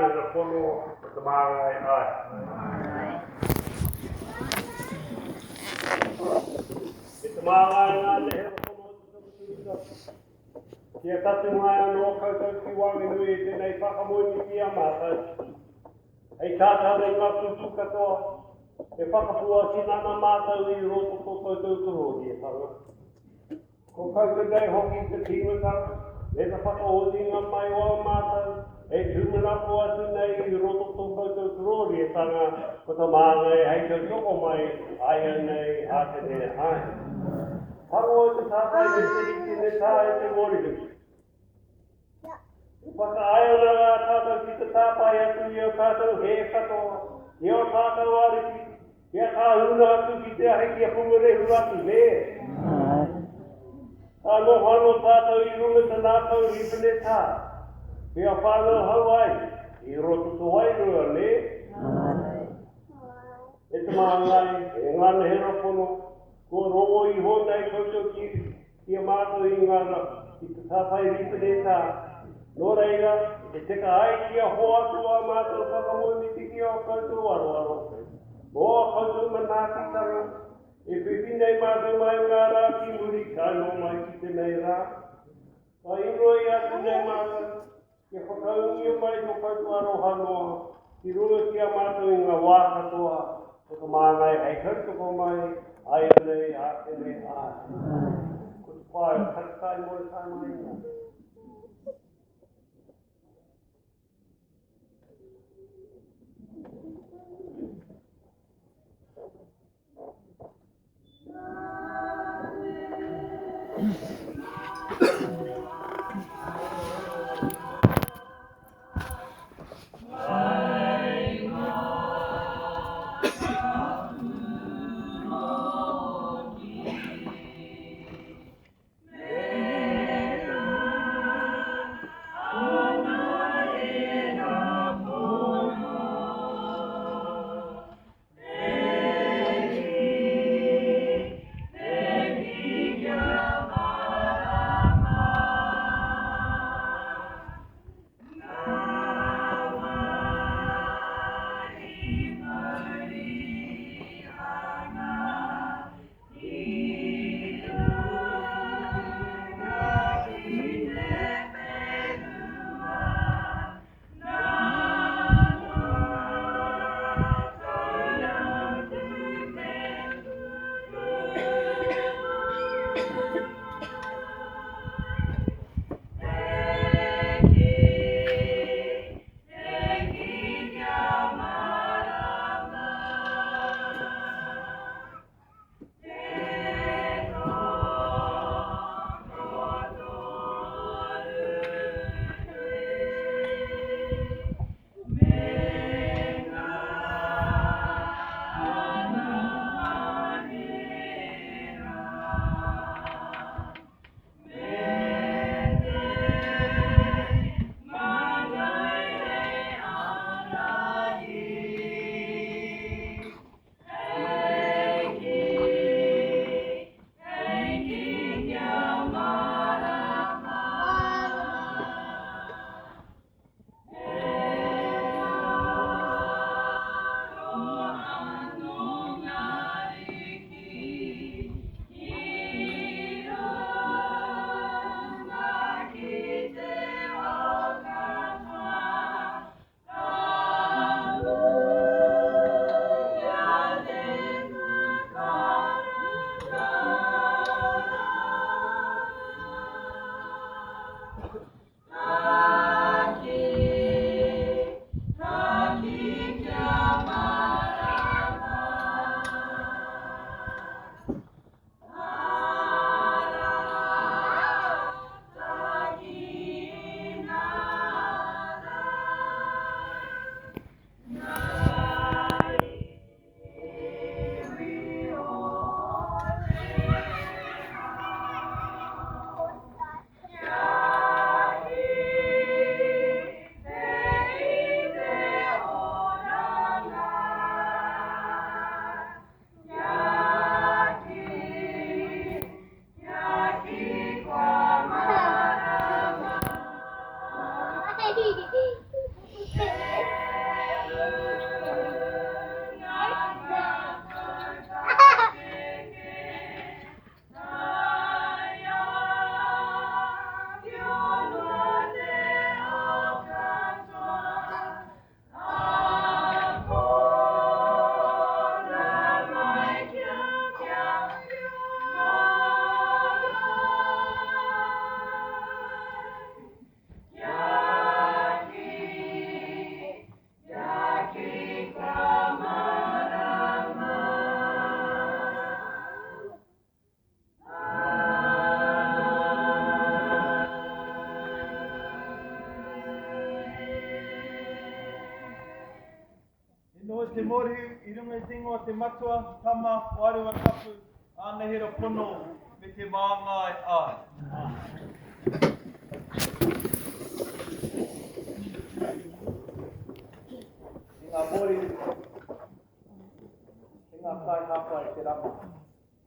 nehera pono, ko te māngai, āe. E te māngai ngā nehera pono o te Tapu Tūturu. Kia tatū mai anō koutou ki waenganui i tēnei whakamoemiti a mātou. Hei tātara i ngā kupu katoa, e whakapuakina ana mātou i roto tō koutou korōriatanga. Ko koutou nei hoki te tīmatanga me te whakaotinga mai o ā mātou e tūmanako atu nei i roto tō koutou korōriatanga, ko te māngai hei tautoko mai, āianei, ātene, āe. Tango i te tātai me te rīpene tā e te mōrehu. E whakaae ana rā tātou ki te tāpae atu i ō tātou hē katoa, i ō tātou ariki, kia tāhuna atu ki te ahi kia pungarehu atu, nē? Ka noho anō tātou i runga te nākau rīpene tā, kia whānau hau ai i roto te wairua, nē? E te māngai, e ngā nehera pono, Kua rongo iho nei koutou ki, ki a mātou i ngā ra, ki te tāpae rīpenetā. Nō reira, e tika ai kia hoatu ā mātou whakamoemiti ki ō koutou aroaro, mō ā koutou manaakitanga, e whiwhi nei mātou mai ngā rā ki muri tae noa mai ki tenei rā. Ka inoi atu nei mātou, Kia whakaūngia mai tō koutou aroha noa ki runga ki a mātou i ngā wā katoa, ko te māngai hei tautoko mai, āianei, āke nei, āe. Ko te whāia, takatai moe tae mai inā. te Mōrehu i runga i te ingoa o te Matua, Tama, Wairua Tapu, Ānehera Pono, me te Māngai. Āe. E ngā Mōrehu, e ngā kaihāpai i te rama.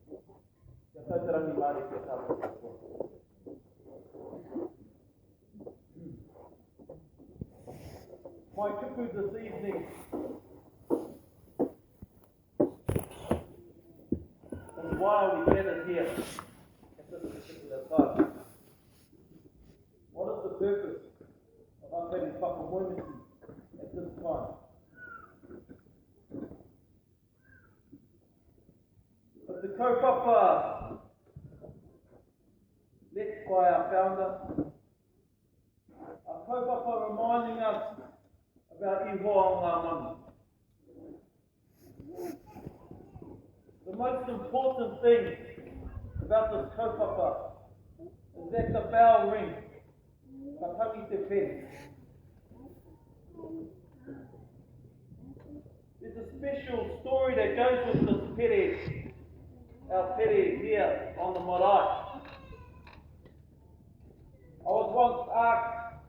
Kia tau te rangimārie ki a tātou katoa. My kupu this evening is why we gathered here at this particular time. What is the purpose of us having whakamoemiti at this time? But the kaupapa left by our founder, a kaupapa reminding us about Ihoa o ngā manu. The most important thing about this kaupapa is that the bell rings. Ka tangi te pere. There's a special story that goes with this pere, our pere here on the marae. I was once asked,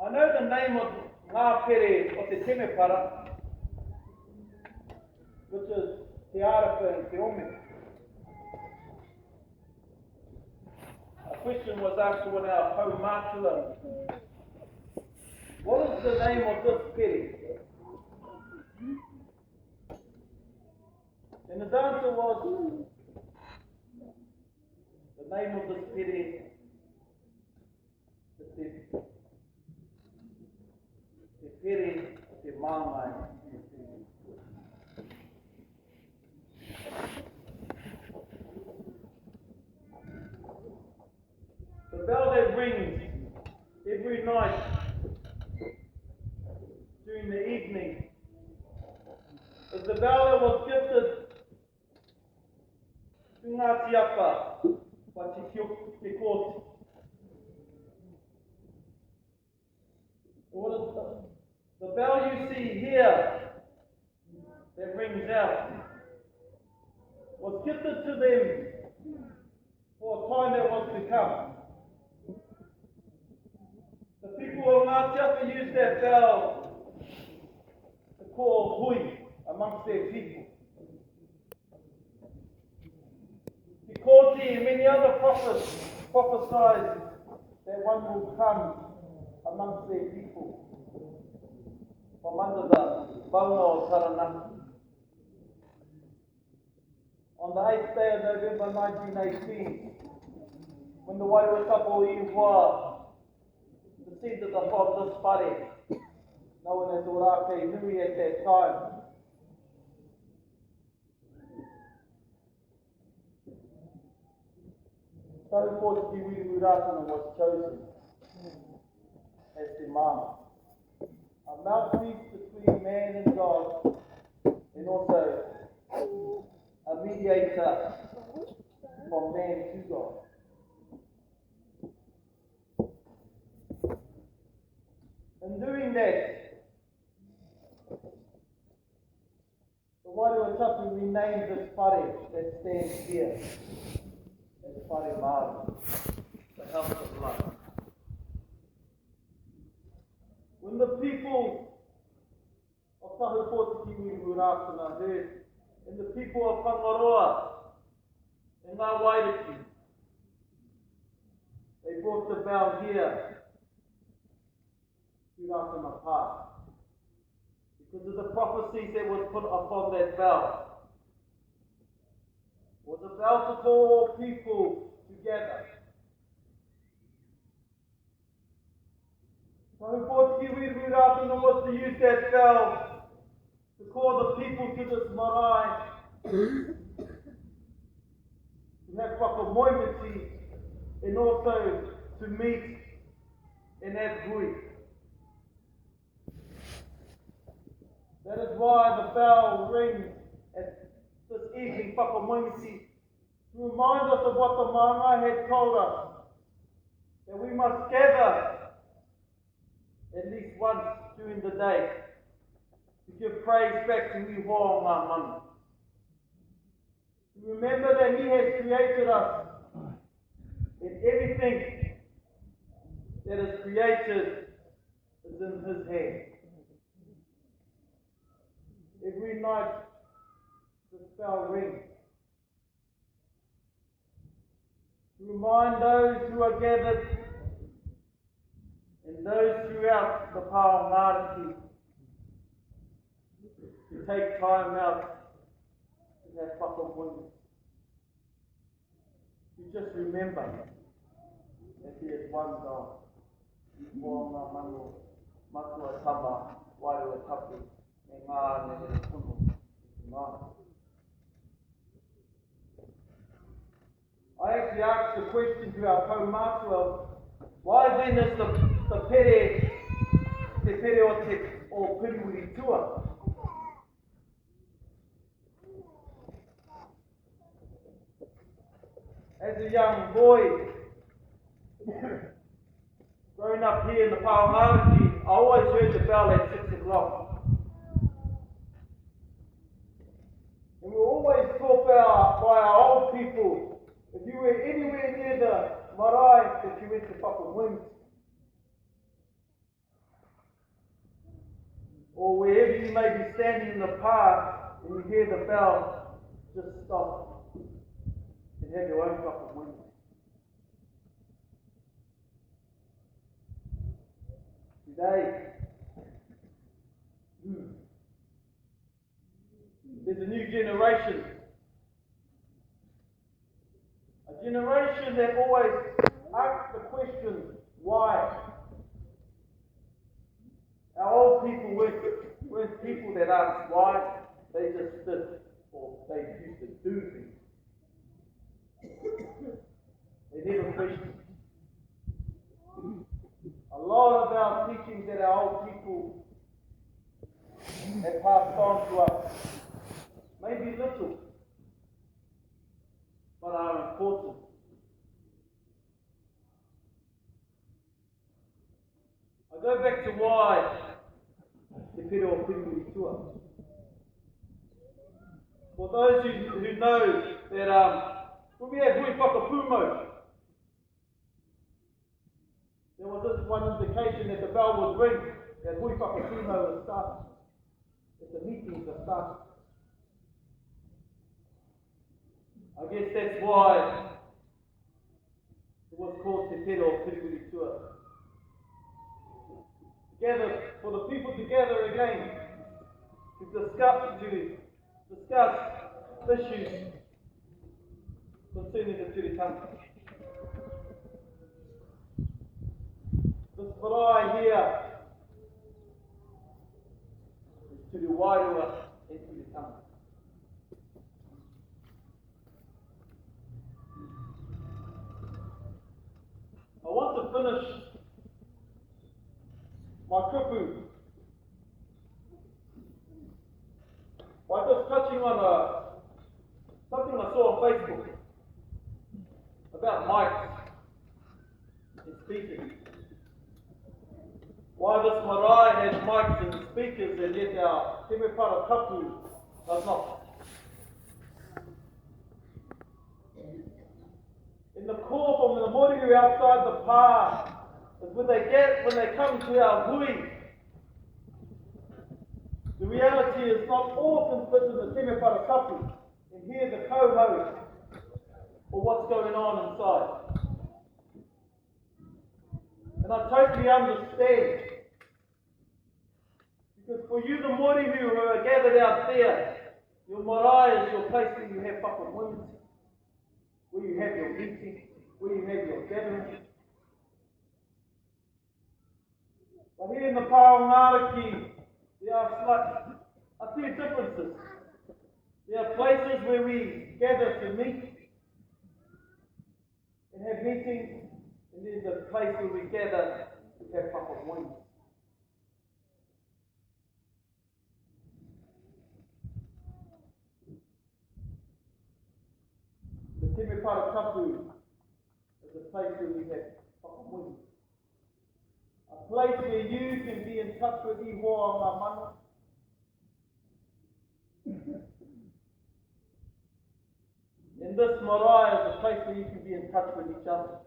I know the name of ngā pere o te temepara, which is Te Arapa and Te Ome. A question was asked to one of our kaumātua, What is the name of this pere? And his answer was, the name of this pere is te, te pere o te māngai. The bell that rings every night during the evening is the bell that was gifted to Ngāti Apa by Te Te Kooti. What is the, the bell you see here that rings out was gifted to them for a time that was to come. The people of Ngāti Apa used that bell to call hui amongst their people. Te Kooti and many other prophets prophesied that one will come amongst their people from under the maunga o Taranaki. On the 8th day of November 1918, when the Wairua Tapu o Ihoa descended upon this whare, known as Ōrākei Nui at that time, Tahupōtiki Wiremu Rātana was chosen as the mana, a mouthpiece between man and God, and also a mediator from man to God. In doing that, The Wairua Tapu renamed this whare that stands here as Whare Māori, the house of love. When the people of Tahupōtiki Wiremu Rātana heard, and the people of Whangaroa and Ngā Wairiki, they brought the bell here to Rātana Pā. Because of the prophecies that was put upon that bell. Was a bell to call all people together. Tahupōtiki Wiremu Rātana was to use that bell to call the people to this marae to have whakamoemiti and also to meet and have hui. That is why the bell rings at this evening whakamoemiti to remind us of what the māngai had told us, that we must gather at least once during the day. To give praise back to Ihowa o ngā mano. To remember that he has created us and everything that is created is in his hand. Every night this bell rings. To remind those who are gathered and those throughout the Pā o Ngāriki to take time out to have whakamoe. To just remember that there is one God. Ihoa ngā mano, matua tama, wairua tapu, me ngā nehere pono i te Māori. I actually asked the question to our kaumātua, why then is the, the pere, te pere o te o Piriwiritua? As a young boy, growing up here in the Pā I always heard the bell at 6 o'clock. And we were always taught by our, by our old people, if you were anywhere near the marae, that you went to Whakamoemiti. Or wherever you may be standing in the park and you hear the bell, just stop and have your own cup of wine. Today, there's a new generation. A generation that always asks the question, why? Our old people weren't people that asked why. They just did, or they used to do things. They never questioned. A lot of our teachings that our old people have passed on to us may be little, but are important. I go back to why Te Pere o Piriwiritua. For those who know that when we had Hui Whakapūmau, there was this one indication that the bell would ring, that Hui Whakapūmau was starting, that the meetings are starting. I guess that's why it was called Te Pere o Piriwiritua. Together, for the people to gather again, to discuss issues concerning the Turitanga. This marae here is Turi Wairua and Turitanga. I want to finish my kupu by just touching on something I saw on Facebook about mics and speakers. Why this marae has mics and speakers and yet our Temepara Tapu does not. In the call from the moriu outside the pā is when they come to our hui. The reality is not all can fit in the Temepara Tapu and hear the coho or what's going on inside. And I totally understand. Because for you, the morihu who are gathered out there, your marae is your place where you have whakamoemiti, where you have your meeting, where you have your gathering. But here in the Pā o Ngāriki, there are a few differences. There are places where we gather to meet and have meetings, and there's a place where we gather to have whakamoemiti. The Temepara Tapu is a place where we have whakamoemiti. A place where you can be in touch with Ihoa o ngā mano. And this marae is a place where you can be in touch with each other.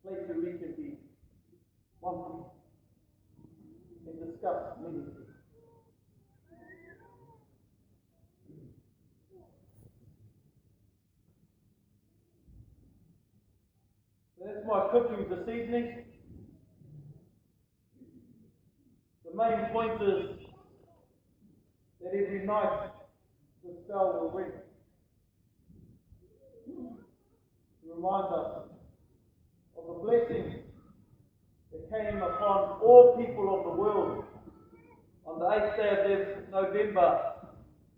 A place where we can be one people and discuss many things. So that's my cooking this evening. The main point is that every night this bell will ring. To remind us of the blessing that came upon all people of the world on the 8th day of November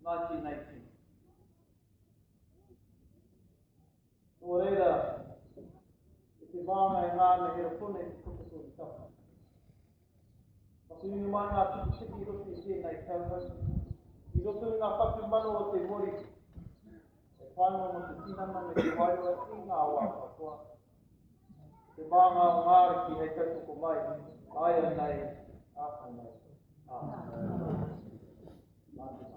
1918. Nō reira, e te māngai ngā mihi pune te pukapuka tapu. Whakainu mai ngā tikitiki i roto i tēnei kauhau, i roto i ngā whatumano o te mori, e painga mō te tinana me te wairua i ngā wā katoa. Te māngai o ngā ariki hei tautoko mai, āianei, ākonei, ā. Mā te mā.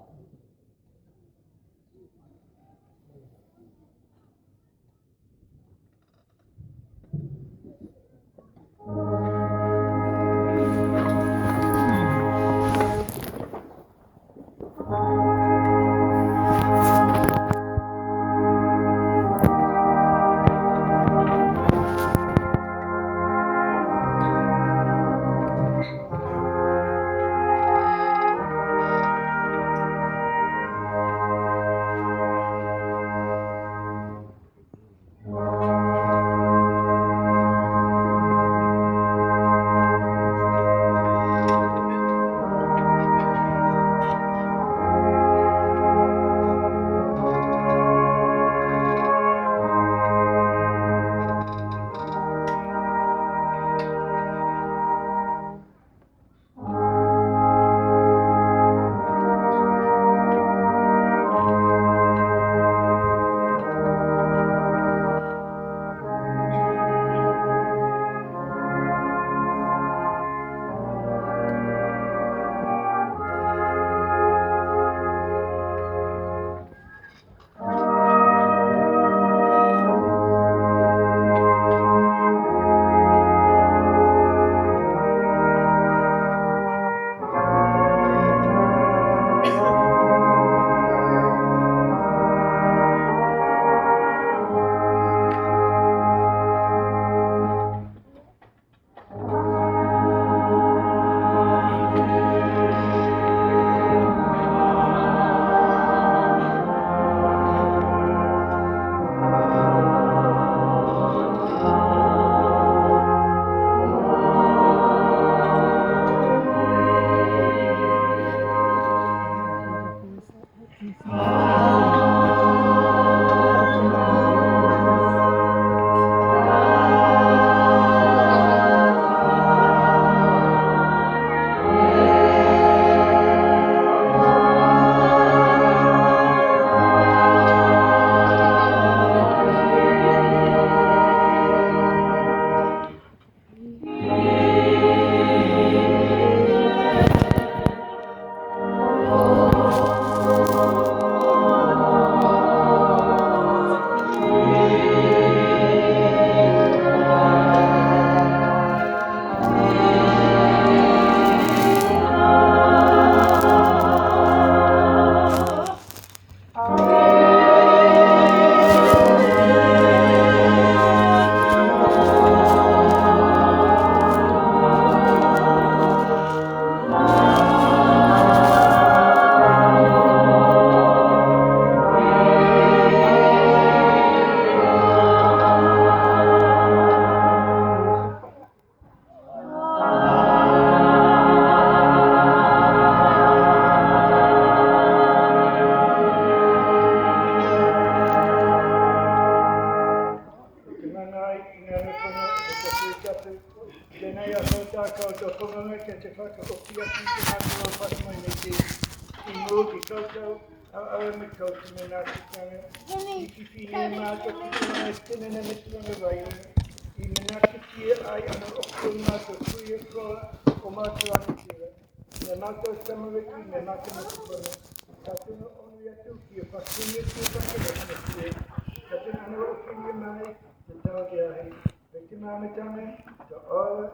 whiria mai te tau te ahi, me te māmitanga, te ora,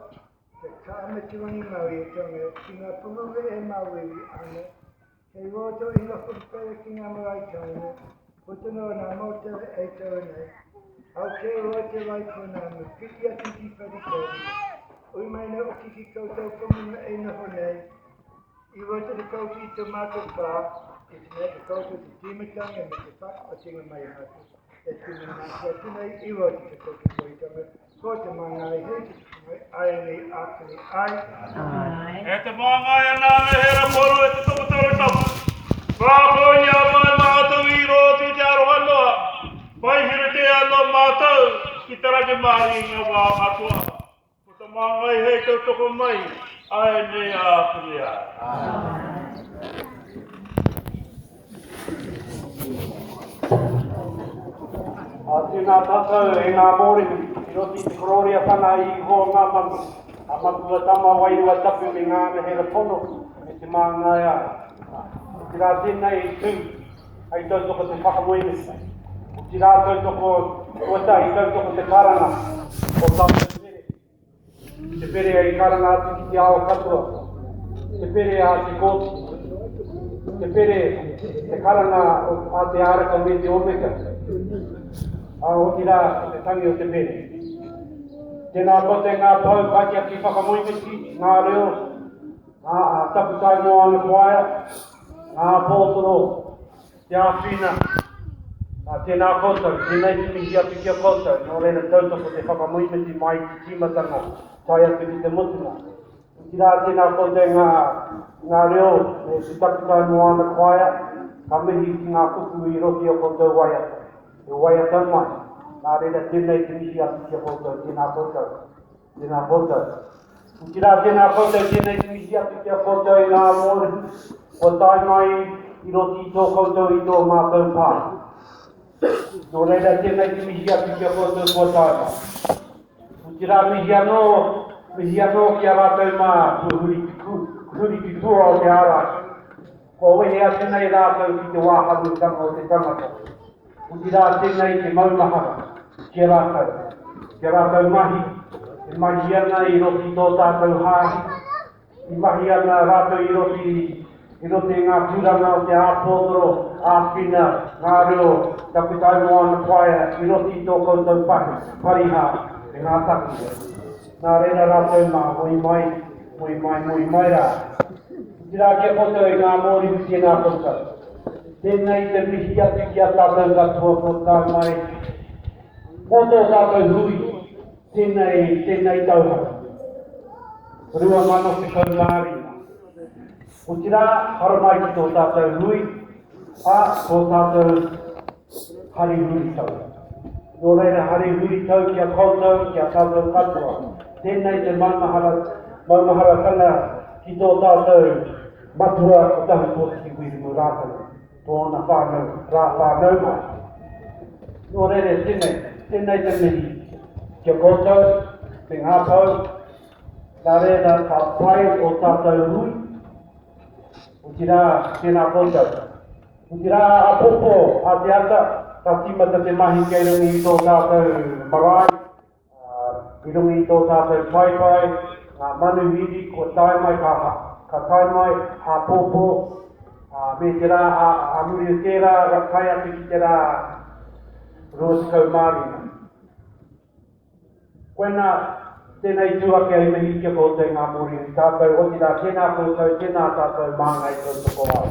te kaha me te rangimārietanga ki ngā punonga e māuiui ana, kei roto i ngā whakapere ki ngā marae kāinga, puta noa ngā moutere e tau nei, au kē roa te Waipounamu, piki atu ki Wharekauri, ui mai nei hoki ki koutou punonga e noho nei, I roto te koutou i to matou pa, i te mea te koutou te timatanga me te whakaotinga mai a matou, e tumanaku atu nei i roto te koutou koitanga, ko te mangai hei te tuku mai aianei akene ai. Ae. E te māngai ana a Mehera Poro e te Tokotoru Tapu. Whākoia mai mātou i roto i te aroha noa, whaihere anō mātou ki te rangimārie i ngā wā katoa. Ko ta māngai hei tautoko mai, ae nei a Āpene ai. Ā, tēnā tātou e ngā mōrehu i roto i te korōriatanga i iho o ngā manu, a Matua Tama Wairua Tapu me ngā anahera pono me te māngai ai. Otirā tēnei i tū hei tautoko te whakamoemiti. Otirā tautoko tuatahi tautoko te karanga o tātou pere. Te pere i karanga atu ki te ao katoa. Te pere a Te Kooti. Te pere, te karanga a Te Āraka me Te Omeka. Ā, otirā, ko te tangi o te pere. Tēnā koutou ngā pou kaitiaki whakamoemiti, ngā reo, ngā takutai moana choir, Ngā pōtoro, te āwhina, ā, tēnā koutou, tēnei te mihi atu ki a koutou, nō reira tautoko te whakamoemiti mai i te tīmatanga, tae atu ki te mutunga. Otirā, tēnā koutou ngā, ngā reo me te takutai moana choir, ka mihi ki ngā kupu i roto i a koutou waiata, e waiata mai, nā reira tēnei te mihi atu ki a koutou, tēnā koutou. Tēnā koutou. Otirā, tēnā koutou, tēnei te mihi atu ki a koutou i ngā mōrehu kua tae mai i roto i tō koutou i tō mātou pā. Nō reira, tēnei te mihi atu ki a koutou kua tae mai. Otirā, mihi anō, mihi anō ki a rātou mā kua huri ki, huri ki tua o te ārai. Kua wehe atu nei rātou ki te wāhanutanga o te tangata. Otirā tēnei te maumahara ki a rātou, ki a rātou mahi, e mahi ana i roto i tō tātou hāhi, i mahi ana rātou i roto i, i roto i ngā tūranga o te āpōtoro, āwhina, ngā reo, Takutai Moana Choir, i roto i tō koutou pahi, parihā, me ngā takiwa. Nā reira rātou mā, moe mai, moe mai, moe mai rā. Otirā ki a koutou e ngā mōrihu tēnā koutou. Tēnei te mihi atu ki a tātou katoa kua tae mai mō tō tātou hui tēnei, tēnei tauhara. 2015. Otirā, haramai ki tō tātou hui, ā, tō tātou hari huritau. Nō reira, hari huritau ki a koutou, ki a tātou katoa. Tēnei te maumahara, maumaharatanga ki tō tātou matua ko Tahupōtiki Wiremu Rātana, tōna whānau, rā whānau mai. Nō reira, tēnei, tēnei te mihi ki a koutou, me ngā pou, nā reira ka pai o tātou hui, otirā, tēnā koutou. Otirā, āpōpō, a te ata, ka tīmata te mahi kei runga i tō tātou marae, i runga i tō tātou paepae, ngā manuhiri kua tae mai, ka, ka tae mai āpōpō, me te rā, ā, ā muri o tērā, tae atu ki te rā 25. Koinā, tēnei tū ake ai mihi ki a koutou ngā mōriori tātou, otirā tēnā koutou, tēnā tātou māngai tautoko ai.